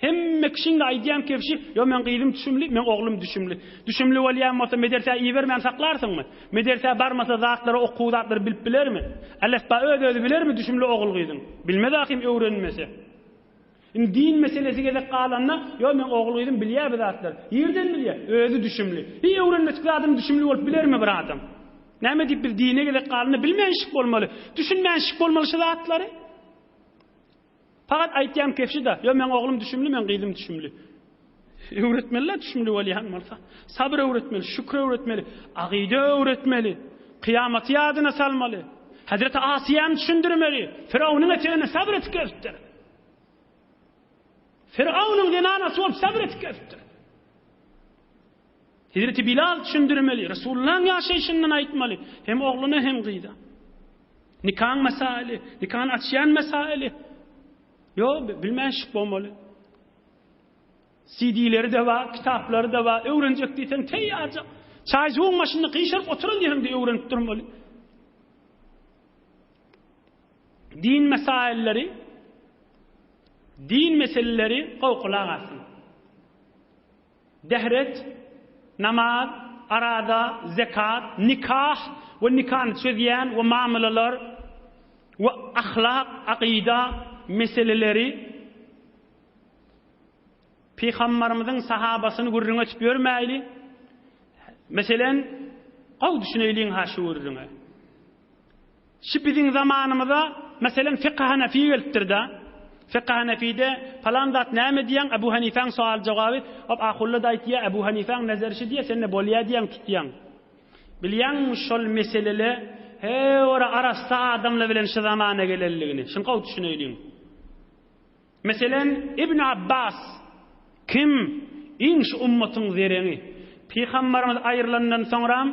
Hemme kişiň-de aýdýan kebşi, Ýok, meň gyzym düşümli, meň oglum düşümli. Düşümli bolýan bolsa, medersä ibermän saklarsyňmy? Medersä barmasa zatlary, okuw zatlary bilip bilermi? Elefba öz-özi bilermi düşümli ogul-gyzyň? Bilmez ahym öwrenmese. Indi din meselesi gezek galanda, Ýok, meň ogul-gyzym bilýär bu zatlary. Nirden bilýär? Özi düşümli. Hiý, öwrenmedik zadyny düşümli bolup bilermi bir adam? Näme diýip biz dine gezek galanda bilmänşik bolmaly, düşünmänşik bolmaly şu zatlary? Fakat aýtýan kebşi-da, ýo meň oglum düşümli, meň gyzym düşümli. Öwretmeli-le düşümli bolýan bolsa. Sabyr öwretmeli, şükür öwretmeli, agyda öwretmeli, kyýamaty ýadyna salmaly. Hazreti Asiýany düşündirmeli. Firawunyň eteginde sabyr etip gezipdir. Firawunyň zenanasy bolup sabyr etip gezipdir. Hazreti Bilal düşündirmeli, Resulullahyň ýaşaýşyndan aýtmaly, hem ogluna hem gyza. Nikaň mesaili, nikany açýan mesaili. Ýok, bilmän şyk bolmaly. CD-leri-de bar, kitaplary-da bar, öwrenjek diýseň teýýarjak. Çaý-suwuň başynda gyşaryp oturan ýeriňde öwrenip durmaly. Din mesailleri, din meseleleri gowy gulak asyň. Dehret, namaz, araza, zekat, nikah we nikany çözýän we mamylalar we ahlak, akyda meseleleri Pygambarymyzyň sahabasyny gürrüň etip ýörmäýli. Meselen, gowy düşüneýliň-ha şu gürrüňe. Şu biziň zamanymyza, meselem, Fykh Hanefi gelipdir-de. Fykh Hanefide palan zat näme diýýäň, Ebu Hanifäň sowal-jogaby, hop, ahulla-da aýtýar, Ebu Hanifäň nezeri şi diýýär, sen-de bolýa diýýäň, tutýaň. Bilýäňmi şol meselele heora arassa adamlar bilen şu zamana gelenligini? Şuny gowy düşüneýliň. Meselem, Ibn Abbas, kim? Iň şu ummatyň zereňi. Pygambarymyz aýrylandan soňram,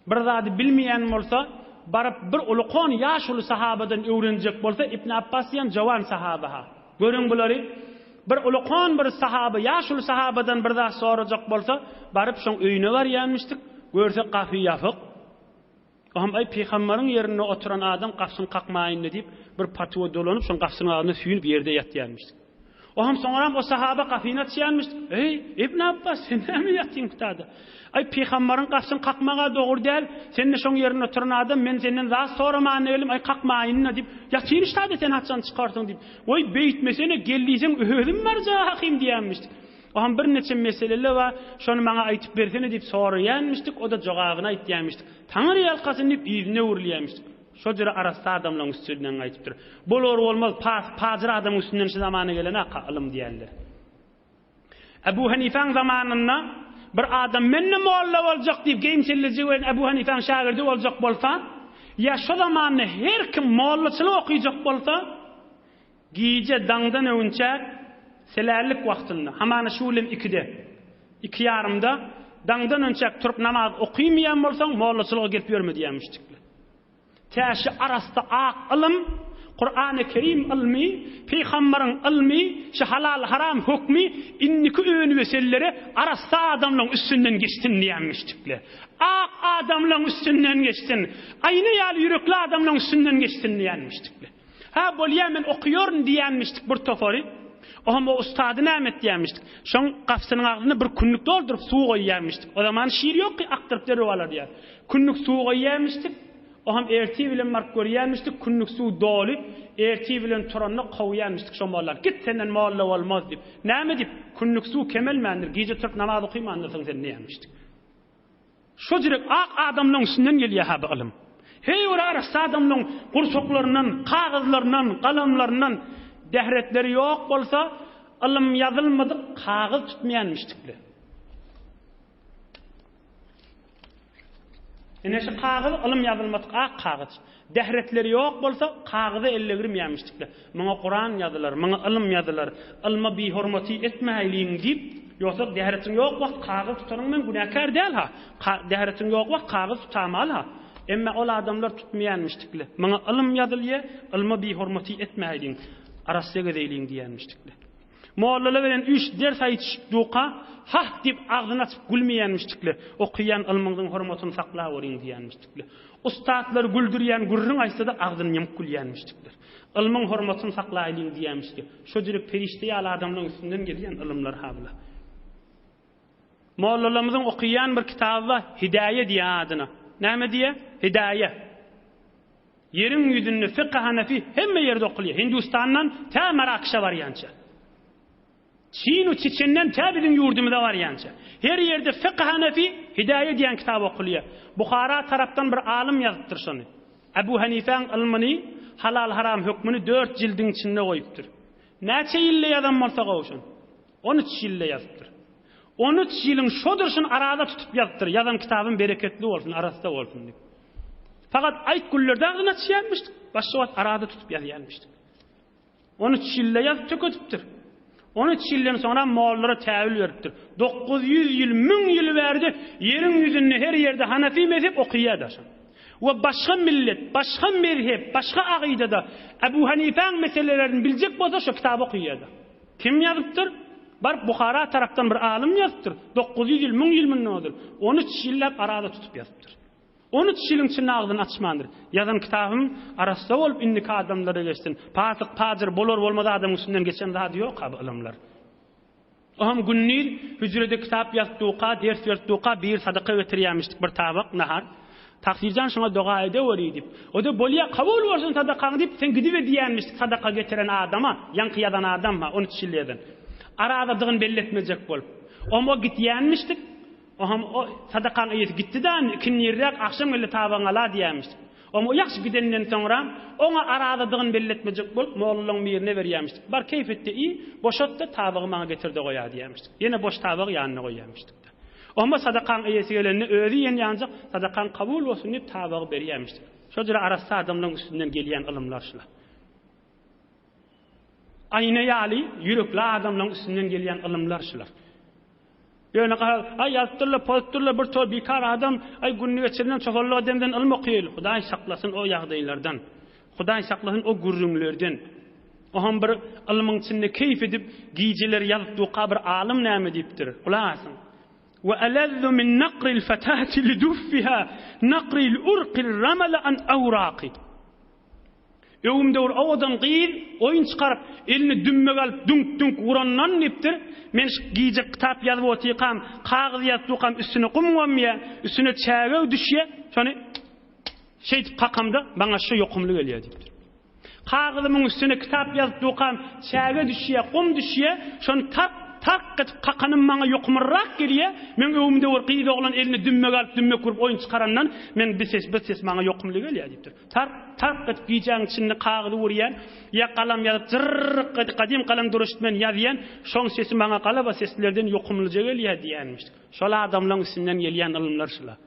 Bir zady bilmeýän bolsa, baryp bir ulkan ýaşuly sahabadan öwrenjek bolsa, Ibn Apbas diýen jowan sahaba-ha. Görüň bulary. Bir ulkan bir sahaba, ýaşuly sahabadan bir zat sorajak bolsa, baryp şoň öýüne barýanmyşdyk, görse gapy ýapyk. Oňam aý pygambaryň ýerinde oturan adam gapysyny kakmaýyn-da diýip, bir patuwa dolanyp şoň gapysynyň agzynda süýnüp ýerde ýatýanmyşdyk. Oňam soňram o sahaba gapyny açýanmyş. Eý, Ibn Abbas, sen näme ýatyň butada? Aý, pygambaryň gapysyny kakmaga dogry däl. Sen-de şoň ýerinde oturan adam, men senden zat soramana geldim, aý, kakmaýyn-da diýip, ýatyn ştada sen haçan çykarsyň diýip. Goý, beýtmesene, gel diýseň, özüm barjahym diýýänmişdik. Oňam birnäçe meseleler bar, şony maňa aýtyp bersene diýip soraýanmyşdyk, o-da jogabyny aýtýanmyşdyk. Taňry ýalkasyn diýip, yzyna öwrülýänmişdik. Şo jüre arassa adamlaryň üstünden gaýdypdyr. Bolar bolmaz pas, pajyr adamyň üstünden şu zamana gelen aka ylym diýerler. Ebu Hanifäň zamanynda bir adam men-de molla boljak diýip geýim sellejek bilen Ebu Hanifäň şägirdi boljak bolsa, ýa şo zamanda her kim mollaçylyk okyjak bolsa, gije daňdan öwünçä selärlik wagtynda, hamana şu bilen ikide, iki ýarymda daňdan önçäk turup namaz okymaýan bolsaň, mollaçylyga gelip ýörme diýýärmişdikler. Täşi arassa ak ylym, Kurany Kerim ylmy, Pygambaryň ylmy, şu halal-haram hökmi indiki önüwesellere arassa adamlaryň üstünden geçsin diýýärmişdikler. Ak adamlaryň üstünden geçsin, aýna ýaly ýürekli adamlaryň üstünden geçsin diýýärmişdikler. Hä, bolýa, men okaýaryn diýýänmişdik bir topary. Oňam o ustady näme etýänmişdik. Şoň gapysynyň agzyna bir kündük dolduryp suw goýýanmişdik. O zaman şir ýok ki, akdyryp derrew alar diýýär. Kündük suw goýýanmişdik. Oňam ertir bilen baryp görýänmişdik, kündük suw doly. Ertir bilen turanda kowýanmişdik şo mollany. Git, senden molla bolmaz diýip. Näme diýip, kündük suw kemelmändir, gije turup namaz okymandyrsyn sen diýýänmişdik. Şo jürek ak adamlaň üstünden gelýä-hä bu ylym. Heý bir arassa adamlaň gursaklaryndan, kagyzlaryndan, galamlaryndan dähretleri ýok bolsa, ylym ýazylmadyk kagyz tutmaýanmyşdikle. Ine şu kagyz ylym ýazylmadyk ak kagyz. Dähretleri ýok bolsa, kagyza el degirmeýärmişdikler. Muňa Kuran ýazylar, muňa ylym ýazylar, ylma bihormaty etmäýliň diýip, ýogsa dähretiň ýok wagt kagyz tutanyň bilen günäkär däl-ha. Dähretiň ýok wagt kagyz tutamaly-ha. Emma ol adamlar tutmaýanmyşdikler. Muňa ylym ýazylýar, ylma bihormaty etmäýliň, arassa gezeýliň diýýänmişdikler. Mollalar bilen üç ders aýdyşyp durka, hah diýip agzyny açyp gülmeýänmişdikler. Okaýan ylmyňyzyň hormatyny saklaweriň diýýänmişdikler. Ussatlary güldürýän gürrüň aýtsa-da agzyny ýumup gülýänmişdikler. Ylmyň hormatyny saklaýlyň diýýänmişdi. Şo jürek perişde ýaly adamlaryň üstünden gelýän ylymlar ha bular. Mollalarymyzyň okaýan bir kitaby bar, Hidaýe diýýär adyna. Näme diýýär? Hidaýe. Ýeriň ýüzünde fykh hanefi hemme ýerde okulýar. Hindustandan tä Marakşa barýança. Çin-u Çeçenden tä biziň ýurdumyza barýança. Her ýerde Fykh Hanefi Hidaýe diýen kitap okulýar. Buhara tarapdan bir alym ýazypdyr şony. Ebu Hanifäň ylmyny, halal-haram hökmüni dört jildiň içinde goýupdyr. Näçe ýylda ýazan bolsa gowşan. 13 ýylda ýazypdyr. 13 ýylyň şodur şuny arada tutup ýazypdyr. Ýazan kitabym bereketli bolsun, arassa bolsun diýip. Fakat aýt günlerde agzyny açýarmyşdyk. Başga wagt arada tutup ýazýarmyşdyk. 13 ýylda ýazyp tökedipdir. 13 ýyldan soňra mollara täwil beripdir. 900 ýyl, 1000 ýyl bärde ýeriň ýüzünde her ýerde Hanafi mezhep okaýar daşa. We başga millet, başga mezhep, başga agydada Ebu Hanifäň meselelerini biljek bolsa şo kitaby okaýar. Kim ýazypdyr? Baryp Buhara tarapdan bir alym ýazypdyr. 900 ýyl, 1000 ýyl mundan ozal. 13 ýyllap araza tutup ýazypdyr. 13 ýylyň içinde agzyny açmandyr. Ýazan kitabym arassa bolup indiki adamlara geçsin. Pasyk, pajyr, bolar-bolmaz adamyň üstünden geçen zady ýok-a bu ylymlar. Oňam gündiz hüjrede kitap ýazyp durka, ders berip durka biri sadaka getirýärmişdik bir tabak nahar. Tagsyrjan şuňa doga edeweri diýip. O-da bolýa kabul bolsun sadakaň diýip, sen gidibe diýýänmişdik sadaka getiren adama, ýaňky ýazan adam-ha, 13 ýyl ýazan. Arazadygyny belli etmejek bolup. Oňam o gitýänmişdik. Oňam o sadakaň eýesi gitdi-de, ikindirräk agşam geldi tabagyňy ala diýýänmişdik. Oňa ýagşy gidenden soňra, oňa arazadygyny belli etmejek bolup, mollalaryň birine berýärmişdik. Bar, keýp et-de iý, boşat-da, tabagy maňa getir-de goýa diýýärmişdik. Ýene boş tabagy ýanyna goýýarmyşdyk-da. Oňa sadakaň eýesi gelende, özi iýen ýanjak, sadakaň kabul bolsun diýip, tabagy berýärmişdik. Şo jüre arassa adamlaryň üstünden gelýän ylymlar şular. Aýna ýaly ýürekli adamlaryň üstünden gelýän ylymlar şular. Ýöne garaz, aý ýazypdyrlar, pozupdyrlar, bir toý bikar adam, aý gününi geçirinden çopanlyk edenden ylym okaýaly. Hudaý saklasyn o ýagdaýlardan. Hudaý saklasyn o gürrüňlerden. Oňam bir ylmyň içinde keýp edip, gijeleri ýazyp durka bir alym näme diýipdir? Gulak asyň. Wa alazzu min naqril fatati li duffiha naqril urqil ramala an awraqi. Öňümde bir owadan gyz oýun çykaryp, elini dümmege alyp düňk-düňk urandan diýipdir. Men şu gije kitap ýazyp otyrkam, kagyz ýazyp durkam üstüne gum gomýar, üstüne çäge düşýär. Şony şeýdip kakamda maňa şu ýokumly gelýär diýipdir. Kagyzymyň üstüne kitap ýazyp durkam çäge düşýär, gum düşýär. Şony tark tark edip kakanym maňa ýokumlyrak gelýär. Meň öňümde bir gyz oglan elini dümmege alyp dümmek urup oýun çykarandan men bir ses bir ses maňa ýokumly gelýär diýipdir. Tark, tark edip gijäň içinde kagyzy urýan, ýa galam ýazyp jyrrk edip gadym galam dürüştmän ýazýan, şoň sesi maňa galaba seslerden ýokumlyja gelýär diýýänmişdik. Şol adamlaň üstünden gelýän ylymlar şular.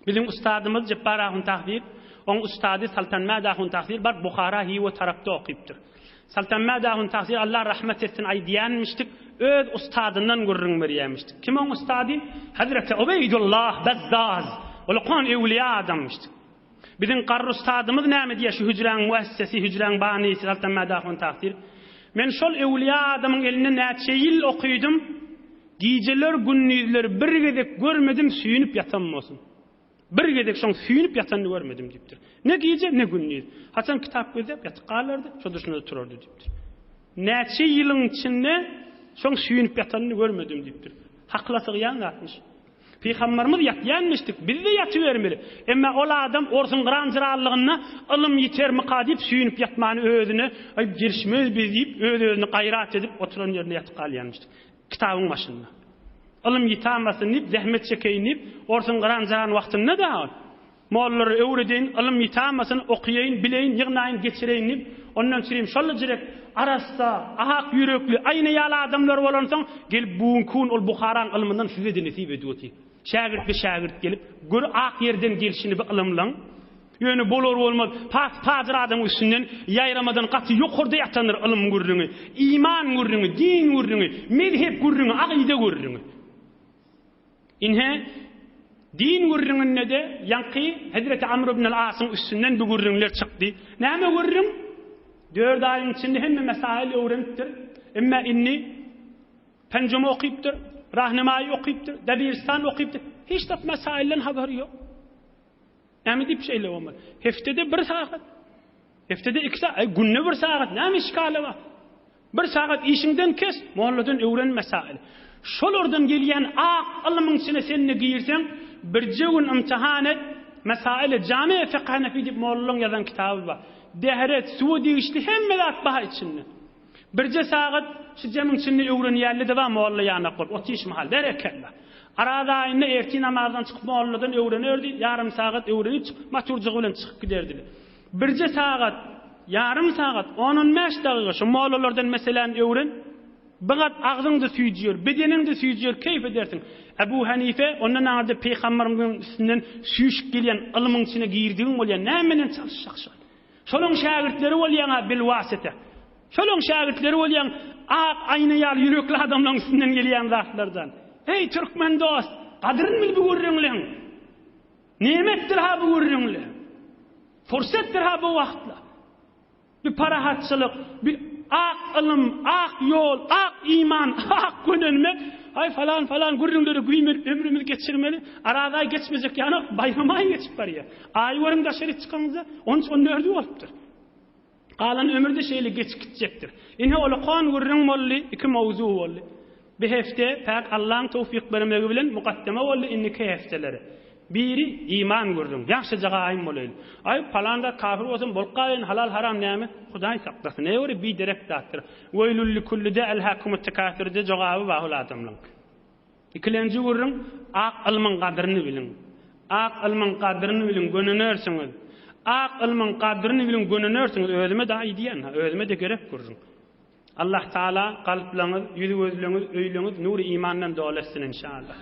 Biziň ustadymyz Jepbar ahun Tahzir, oň ustady Saltanmät ahun Tahzir baryp Buhara, Hiwa tarapda okypdyr. Saltanmät ahun Tahzir Allah rahmet etsin aýdýanmişdik, öz ustadyndan gürrüň berýärmişdik. Kim oň ustady? Hazreti Ubeýdullah Bezzaz. Ulakan öwliýa adammyşdyk. Biziň garry ustadymyz näme diýýär, şu hüjräň müessesi, hüjräň banysy Saltanmät ahun Tahzir. Men şol öwliýa adamyň elinde näçe ýyl okydym, gijeler, gündizler bir gezek görmedim süýnüp ýatan bolsun. Bir gezek şoň süýnüp ýatanyny görmedim diýipdir. Ne gije, ne gündiz. Haçan kitap gözläp ýatyp galardy, şo durşuna-da turardy diýipdir. Näçe ýylyň içinde şoň süýnüp ýatanyny görmedim diýipdir. Hakyla sygýan zatmyş. Pygamberimiz ýatýanmyşdyk, biz-de ýatybermeli. Emma ol adam orsuň gyran-jyranlygynda ylym ýitermika diýip süýnüp ýatmany özüne, aý gelişmez biz diýip, öz-özüni gaýrat edip oturan ýerinde ýatyp galýanmyşdyk. Kitabyň başynda. Ylym ýitamasyn diýip, zähmet çekeýin diýip, orsuň gyran-jyran wagtynda-da ol. Mollalara öwredeýin, ylym ýitamasyn, okaýaýyn, bileýin, ýygnaýyn, geçireýin diýip, ondan çürim şol-jürek arassa, ak ýürekli, aýna ýaly adamlar bolansoň, gelip bu günki gün ol Buharaň ylmyndan size-de nesip edip otyr. Şägirtbe-şägirt gelip, gör ak ýerden gelşini bi ylymlaň. Ýöne bolar-bolmaz, pas-pajyr adamyň üstünden ýaýramadan gaty ýokarda ýatandyr ylym gürrüňi, iman gürrüňi, din gürrüňi, mezhep gürrüňi, agyda gürrüňi. Ine, din gürrüňinde-de ýaňky hezreti Amr ibn al-Asyň üstünden bu gürrüňler çykdy. Näme gürrüň? Dört aýyň içinde hemme mesail öwrenipdir. Emma indi Penjumi okypdyr, Rahnemaýy okypdyr, Debiristan okypdyr. Hiç zat mesailden habary ýok. Näme diýip şeýle bolmaly? Heftede bir sagat, heftede iki sagat, aý günde bir sagat näme işgali bar? Bir sagat işiňden kes, molladan öwren mesail. Şolardan gelýän ak ylmyň içine sen-de girseň, birje gün ymtihan et, Mesaili Jami Fiqh Hanefi diýip mollaň ýazan kitaby bar. Dehret, suwa degişli hemme zat bar içinde. Birje sagat şu jemiň içinde öwrenýänli-de bar molla ýanak bolup otyş mahal. Berekella. Araz aýynda ertir namazdan çykyp molladan öwrenerdi, ýarym sagat öwrenip çykyp, maturjygy bilen çykyp giderdi. Birje sagat, ýarym sagat, on-on bäş dagyga şu mollalardan meseläni öwren. Bigat agzyň-da süýjüer, bedeniň-de süýjüer, keýp edersiň. Ebu Hanife ondan aňyrda pygamberimiziň üstünden süýşüp gelýän ylmyň içine girdigiň bolýar. Näme menen çalyşjak şol? Şolaň şägirtleri bolýaň-a bilwasite. Şolaň şägirtleri bolýaň ak aýna ýaly ýürekli adamlaň üstünden gelýän zatlardan. Eý, türkmen dost, gadyryn bil bu gürrüňleň. Nemetdir-ha bu gürrüňle. Pursatdyr-ha bu wagtla. Bir parahatçylyk, bir. Ak ylym, ak ýol, ak iman, ak gönenmek. Aý falan falan gürrüňlere güýmenip ömrümizi geçirmeli. Arazaý geçmejek ýanok, baýram aýy geçip barýar. Aýy görüň daşary çykaňyzda, on üç, on dördi bolupdyr. Galan ömür-de şeýle geçip gitjekdir. Ine olakan gürrüň boldy, iki mowzug boldy. Bu hepde päk Allaň towfyk bermegi bilen mukaddeme boldy indiki hepdelere. Biri iman gürrüň. Ýagşyja gaýym bolaýly. Aý palan zat kafir bolsam bolup galaýyn halal haram näme? Hudaý saklasyn. Ne bir biderek zatdyr. Weýlül likulli-de elhäkumut tekasürde jogaby bar ol adamlaň. Ikilenji gürrüň ak ylmyň gadryny biliň. Ak ylmyň gadryny biliň gönenersiňiz. Ak ylmyň gadryny biliň gönenersiňiz özüme-de aýdýan ha özüme-de gerek gürrüň. Allah Taala kalplaňyz, ýüz gözleňiz, öýleňiz nury imandan doly etsin inşallah.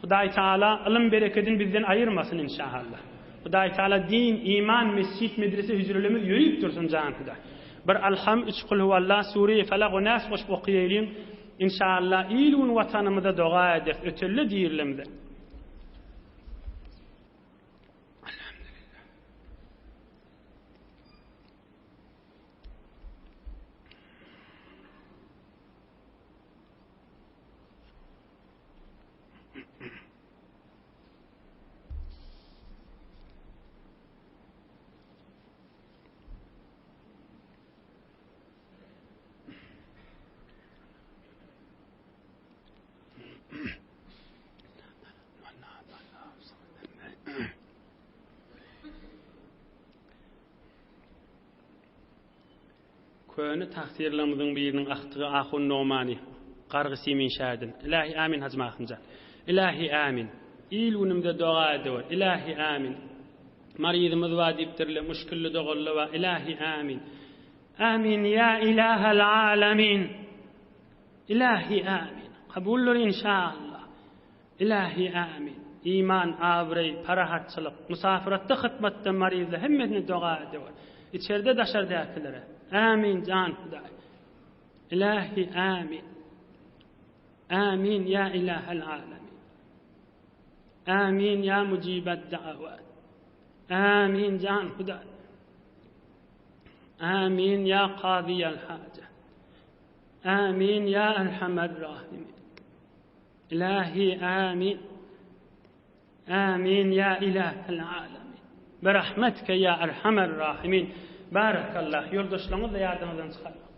Hudaý Taala ylym berekedini bizden aýyrmasyn inşallah. Hudaý Taala din, iman, mesjit, medrese hüjrelerimiz ýörüp dursun jan Hudaý. Bir Alham, üç Kulhuwallah, Sure-i Felak we Nas goşup okaýalyň. Inşallah il gün watanymyza doga ederis ötelle dirilemde. Alhamdulillah. Köne tagsyrlarymyzyň biriniň agtygy Ahun Nogmany, Gargy Simin şäherden. Ilähi amin Hajy Mahymjan. Ilähi amin. Il günümde doga edewer. Ilähi amin. Maryzymyz bar diýipdirler, muşkilli doganlar bar. Ilähi amin. Amin ýa ilahal alamin. Ilähi amin. Kabuldyr inşaallah. Ilähi amin. Iman, abraý, parahatçylyk, musafiratda hytmatda maryzda hemmesine doga edewer. Içerde daşardakilere. Amin jan Hudaý. Ilähi amin. Amin ýa ilahal alamin. Amin ýa mujibad da'awat. Amin jan Hudaý. Amin ýa kazyýal haja. Amin ýa erhamer rahimin. Ilahi amin. Amin ýa ilahel alamin. Bi rahmetike ýa erhamer rahimin. Barakallah. Ýoldaşlaryňyz-da ýadyňyzdan çykarmaň.